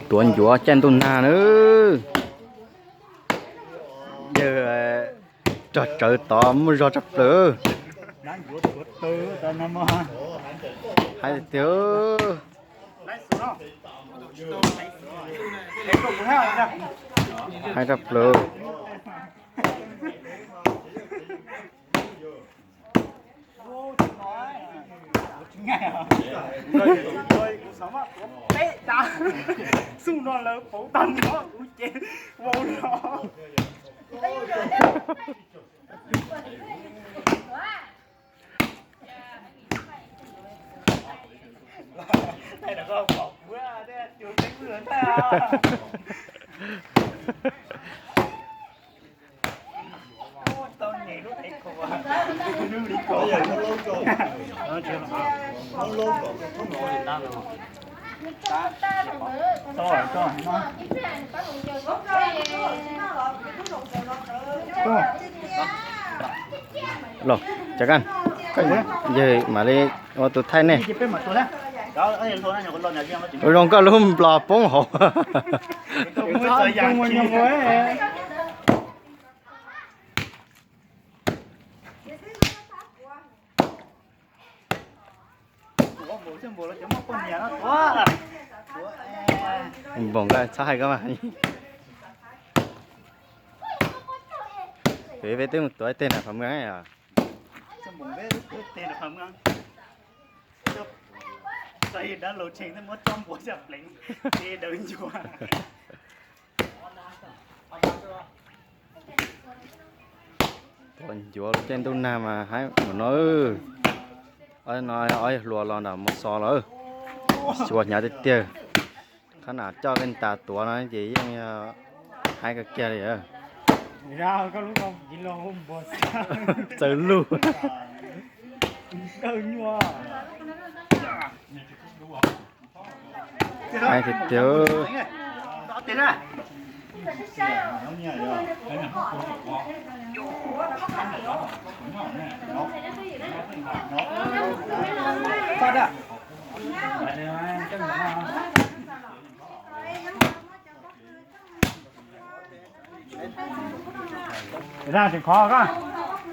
Tuav ncuav caij ntuj nag na. Yawg rog tsawv tod muaj zog tshaj plaws. Hais tiag, hais tshaj plaws. Xub no lawv pauv tag nrho kuv ces vau los. Los, Cov Kaj, yawg mam li ua tus thaij nej. Ua zoo koj lub nplog poob hauv. Npoos, koj txhob hais koj mas. Peb twb mus tuav ib teg nram Phav Muaj os. Tuav ncuav lub caij ntuj nag mas haib mus no. Ob no ob yawg hluas los nram Mos Xos lawm, xyuas hnyav tiag tiag. Qhab na coj tej tas tuav no ces yeej yog haib kawg kiag li. Txawv lug. Haib tiag tiag.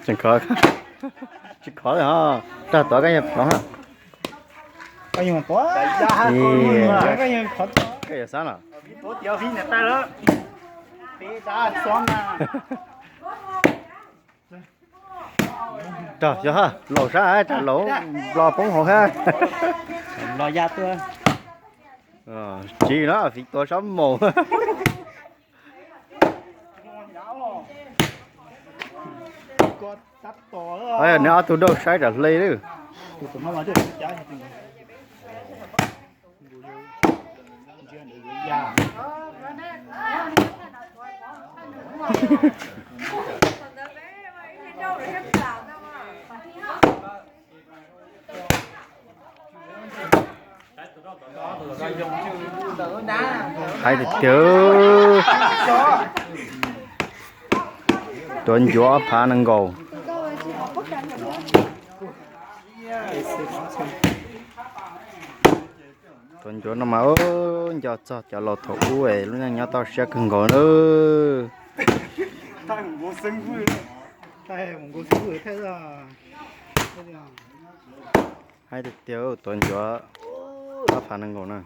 Tseem khov, tsis khov li ho, rog tuav koj yog ploov. Koj yuav xab los? Rog xyov ha, laus sab, rog laus, nplog poob hauv ha. Tsis no, fiv tuav sab maus. Nws ob tug dauj saib tsam hle lawm. Haib tiag tiag. Tuav ncuav ob phav nees nkaum. Tuav ncuav no mas nco txog cov laus thaum ub es lub neej nyob toj siab kawg nkaus na. Haib tiag tiag, tuav ncuav ob phav nees nkaum na.